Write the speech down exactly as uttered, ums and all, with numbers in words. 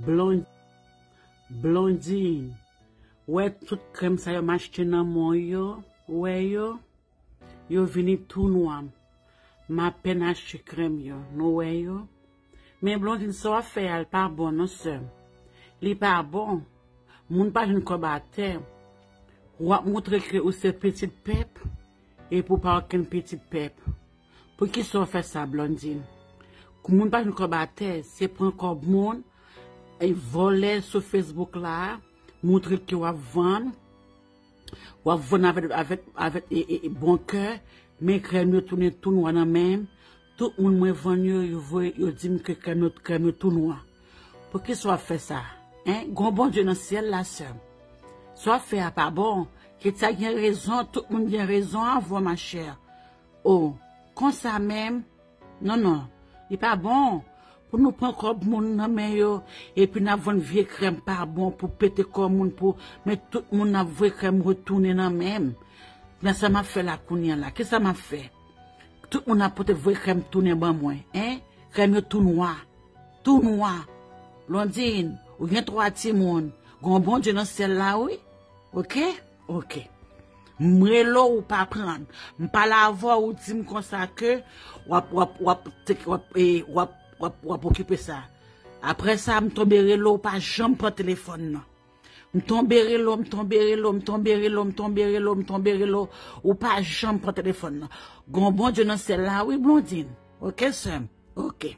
Blond, Blondine, wè tout krèm sa yo m achte nan mwen yo, wè yo, yo vini tou nwa. M apèn achte krèm yo, nou wè yo. Men Blondine, sa w ap fè a, l pa bon non, sè m. Li pa bon. Moun pa jwenn kòb atè. W ap montre ke ou se pitit pèp, epi w pa okenn pitit pèp. Poukisa w fè sa, Blondine? Kou moun pa jwenn kòb atè, se pran kòb moun, e vòlè sou Facebook la, montre ke w ap vann, w ap vann avèk, avèk, avèk e, e, e bon kè, men krèm yo tounen tou nwa nan men m. Tout moun mwen vann yo, yo voye, yo di m ke krèm yo, krèm yo tou nwa. Poukisa w ap fè sa? Hein? Gon Bondye nan syèl la, sè m. Sa w ap fè a pa bon. Ketya gen rezon, tout moun gen rezon avè w, machè. O, konsa menm? Non, non, li pa bon pou nou pran kòb moun nan men yo, epi n ap vann vye krèm pa bon pou pete kò moun, pou, men tout moun ap voye krèm retounen nan men m. Men sa m ap fè la kounye a la? Kisa m ap fè? Tout moun ap pote voye krèm tounen ban mwen, hein? Krèm yo tou nwa. Tou nwa. Blondine, ou gen twa timoun. Gon Bondye nan syèl la, wi. Oke? Oke. M rele w, ou pa pran. M pale avè w, ou di m konsa ke w ap, w ap, w ap, tek, w ap, e, w ap, w ap, w ap okipe sa. Apre sa, m tonbe rele w, ou pa janm pran telefòn nan. M tonbe rele w, m tonbe rele w, m tonbe rele w, m tonbe rele w, m tonbe rele w, ou pa janm pran telefòn nan. Gon Bondye nan syèl la, wi, Blondine. Oke, sè m? Oke.